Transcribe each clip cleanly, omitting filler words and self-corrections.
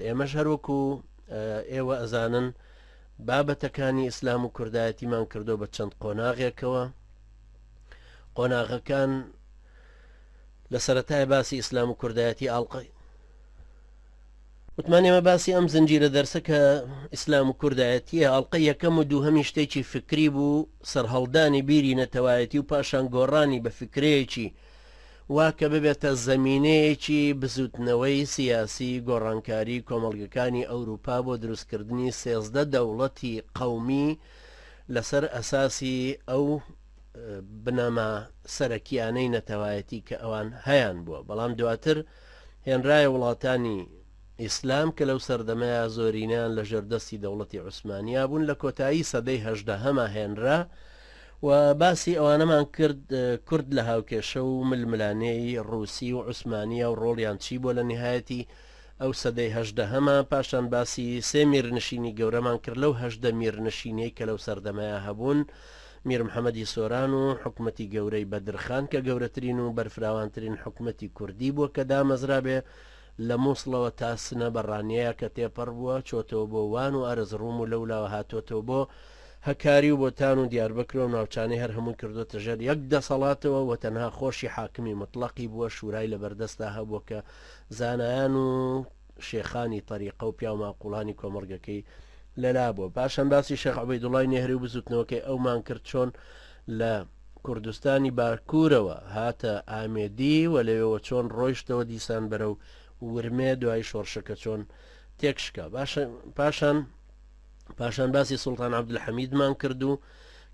ئێمەش هەروەکو ئێوە ئەزانن بابەتەکانی ئیسلام و کوردایەتیمان کردو بە چەند قۆناغێکەوە. قۆناغەکان لە سەرەتای باسی ئیسلام و کوردایەتی ئاڵقەی وتمان ئێمە باسی ئەم زنجیرە دەرسە کە ئیسلام و کوردایەتیە، ئەڵقەی یەکەم و دووهەمی شتێکی فکری بوو، سەرهەڵدانی بیری نەتەوایەتی و پاشان گۆڕانی بە فکرەیەکی وا کە ببێتە زەمینەیەکی بزووتنەوەی سیاسی گۆڕانکاری کۆمەڵگەکانی ئەوروپا بۆ دروستکردنی 13 دەوڵەتی قەومی لەسەر ئەساسی ئەو بنەما سەرەکیانەی نەتەوایەتی کە ئەوان هەیان بووە، بەڵام دواتر هێنرایە وڵاتانی ئیسلام کە لەو سەردەمەیا زۆرینەیان لە ژێر دەستی دەوڵەتی عوسمانیا بوون لە کۆتایی سەدەی هەژدەهەما هێنرا و باسی ئەوانەمان کرد کورد لە هاوکێشە و ململانێی ڕووسی و عوسمانیا و ڕۆڵیان چی بووە لە نیهایەتی ئەو سەدەی هەژدەهەما. پاشان باسی سێ میرنشینی گەورەمان کرد لەو 18 میرنشینەی کە لەو سەردەمەیا هەبوون، میر محەمەدی سۆران و حکومەتی گەورەی بەدرخان کە گەورەترین و بەرفراوانترین حکومەتی کوردی بووە کە دامەزرابێ لە موسڵەوە تا سنە بە ڕانیەیا کە تێپەڕ بووە چۆتەوە بۆ وان و ئەرزڕوم و لەولاوە هاتۆتەوە بۆ هەکاری و بۆتان و دیاربەکر و ناوچانەی هەر هەمووی کردۆتە ژێر یەک دەسەڵاتەوە و تەنها خۆشی حاکمی موتڵەقی بووە شورای لەبەردەستا هەبووە کە زانایان و شێخانی تەریقە و پیاو ماقوڵانی کۆمەڵگەکەی لەلا بووە. پاشان باسی شێخ عوبەیدوڵای نێهری و بزوتنەوەکەی ئەومان کرد چۆن لە کوردستانی باکوورەوە هاتە ئامێدی و لەوێوە چۆن ڕۆیشتەوە دیسان بەرەو ورمێ دوای شۆڕشەکە چۆن تێکشکا. پاشان پاشان باسی سوڵتان عەبدولحەمیدمان کرد و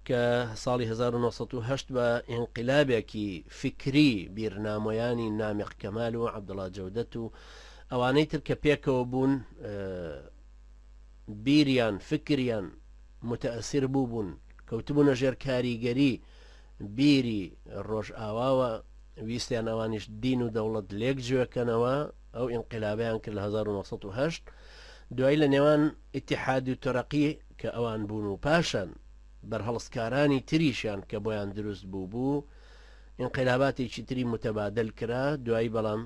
کە ساڵی 1970 بە ئینقلابێکی فیکری بیرنامۆیانی نامیق کەمال و عەبدوڵا جەودەت و ئەوانەی تر کە پێکەوە بوون بیریان فکریان متەئسیر بوو بوون کەوتبوونە ژێر کاریگەری بیری ڕۆژئاواوە ویستیان ئەوانیش دین و دەوڵەت لێک جوێکەنەوە ئەو ئینقلابیان کرد لە 1970 دوایی لە نێوان ئیتیحاد و تەرەقی کە ئەوان بوون و پاشان بەرهەڵستکارانی تریشیان کە بۆیان دروست بوو بوو ئینقلاباتێکی تری متەبادل کرا دوایی بەڵام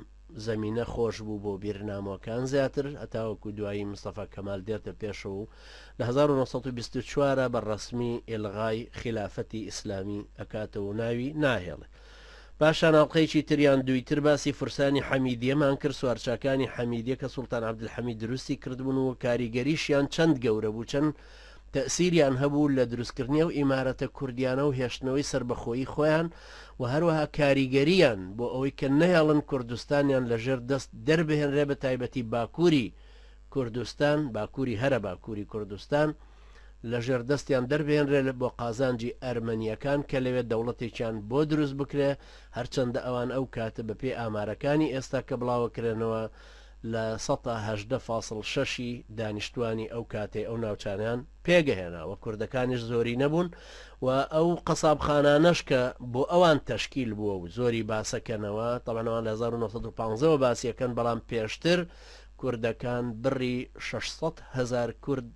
زەمینە خۆش بوو بۆ بیرنامۆکان زیاتر هەتاوەکو دوایی مستەفا کەمال دێتە پێشەوە و لە 1924 بە ڕەسمی ئیلغای خیلافەتی ئیسلامی ئەکاتەوە و ناوی ناهێڵێ. پاشان ئەڵقەیەکی تر یان دووی تر باسی فرسانی حەمیدیەمان کرد، سوارچاکانی حەمیدیە کە سوڵتان عەبدولحەمید دروستی کردبوون و کاریگەریشیان چەند گەورە بوو، چەند تەئسیریان هەبوو لە دروستکردنی ئەو ئیمارەتە کوردیانە و هێشتنەوەی سەربەخۆیی خۆیان و هەروەها کاریگەریان بۆ ئەوەی کە نەهێڵن کوردستانیان لە ژێر دەست دەربهێنرێ بە تایبەتی باکووری کوردستان، باکووری هەرە باکووری کوردستان لە ژێر دەستیان دەربهێنرێ بۆ قازانجی ئەرمەنییەکان کە لەوێ دەوڵەتێکیان بۆ دروست بکرێ، هەرچەندە ئەوان ئەو کاتە بە پێی ئامارەکانی ئێستا کە بڵاوەکرێنەوە لە سەتا 18 فاسڵ شەشی دانیشتوانی ئەو کاتەی ئەو ناوچانەیان پێگەهێنا و کوردەکانیش زۆری نەبوون و ئەو قەسابخانانەش کە بۆ ئەوان تەشکیل بووە و زۆری باسەکەنەوە تەبعەن ئەوان لە 1915 وە باسیەکەن بەڵام پێشتر کوردەکان بڕی 600 هەزار کورد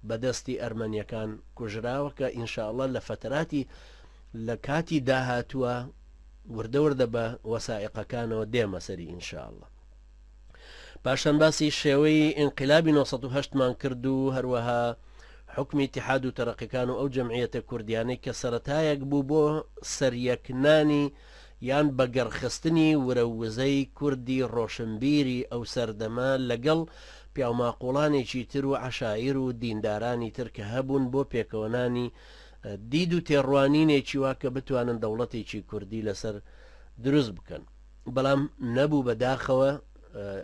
بە دەستی ئەرمەنیەکان کوژراوە کە ان شاء اللە لە فەتەراتی لە کاتی داهاتووە وردە وردە بە وەسائیقەکانەوە دێمە سەری ان شاء اللە. پاشان باسی شێوەی ئینقلابی 908 مان کرد و هەروەها حوکمی ئیتیحاد و تەرەقیەکان و ئەو جەمعیەتە کوردیانەی کە سەرەتایەک بوو بۆ سەریەکنانی یان بەگەڕخستنی ورە و وزەی کوردی ڕۆشنبیری ئەو سەردەمە لەگەڵ پیاوماقوڵانێکی تر و عەشایر و دیندارانی تر کە هەبوون بۆ پێکەوەنانی دید و تێڕوانینێکی وا کە بتوانن دەوڵەتێکی کوردی لەسەر دروست بکەن. بەڵام نەبوو بە داخەوە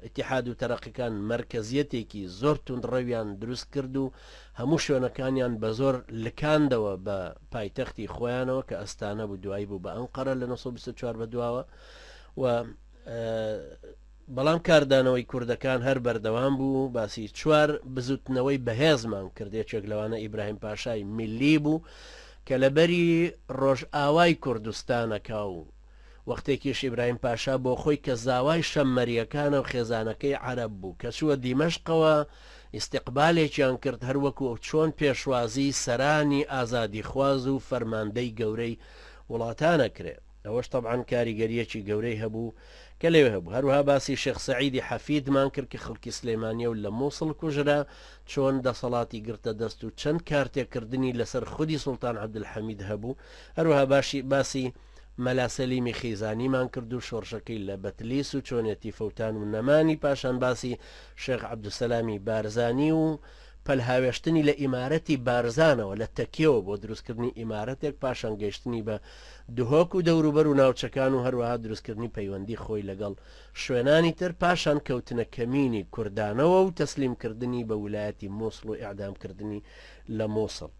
ئیتیحاد و تەرەقیکان مەرکەزیەتێکی زۆر توندڕەویان دروست کرد و هەموو شوێنەکانیان بە زۆر لکاندەوە بە پایتەختی خۆیانەوە کە ئەستانە بوو دوایی بوو بە ئەنقەرە لە 1924 بە دواوە و بەڵام کاردانەوەی کوردەکان هەر بەردەوام بوو باسی چوار بزوتنەوەی بەهێزمان کرد یەکێک لەوانە ئیبراهیم پاشای میلی بوو کە لەبەری ڕۆژئاوای کوردستانەکە و وەختێکیش ئیبراهیم پاشا بۆ خۆی کە زاوای شەممەرییەکانە و خێزانەکەی عەرەب بوو، کە چووە دیمەشقەوە ئیستیقبالێکیان کرد هەر وەکو چۆن پێشوازیی سەرانی ئازادیخواز و فەرماندەی گەورەی وڵاتان ئەکرێ. ئەوەش تەبعەن کاریگەرییەکی گەورەی هەبوو کە لەوێ هەبوو. هەروەها باسی شێخ سەعیدی حەفیدمان کرد کە خەڵکی سلێمانییە و لە موسڵ کوژرا، چۆن دەسەڵاتی گرتە دەست و چەند کارتێکردنی لەسەر خودی سوڵتان عەبدولحەمید هەبوو. هەروەها باشی باسی مەلا سەلیمی خیزانیمان کرد و شۆڕشەکەی لە بەتلیس و چۆنێتی فەوتان و نەمانی، پاشان باسی شێخ عەبدولسەلامی بارزانی و پەلهاوێشتنی لە ئیمارەتی بارزانەوە لە تەکیەوە بۆ دروستکردنی ئیمارەتێک، پاشان گەیشتنی بە دهۆک و دەوروبەر و ناوچەکان و هەروەها دروستکردنی پەیوەندی خۆی لەگەڵ شوێنانی تر، پاشان کەوتنە کەمینی کوردانەوە و تەسلیمکردنی بە ولایەتی موسڵ و ئیعدامکردنی لە موسڵ.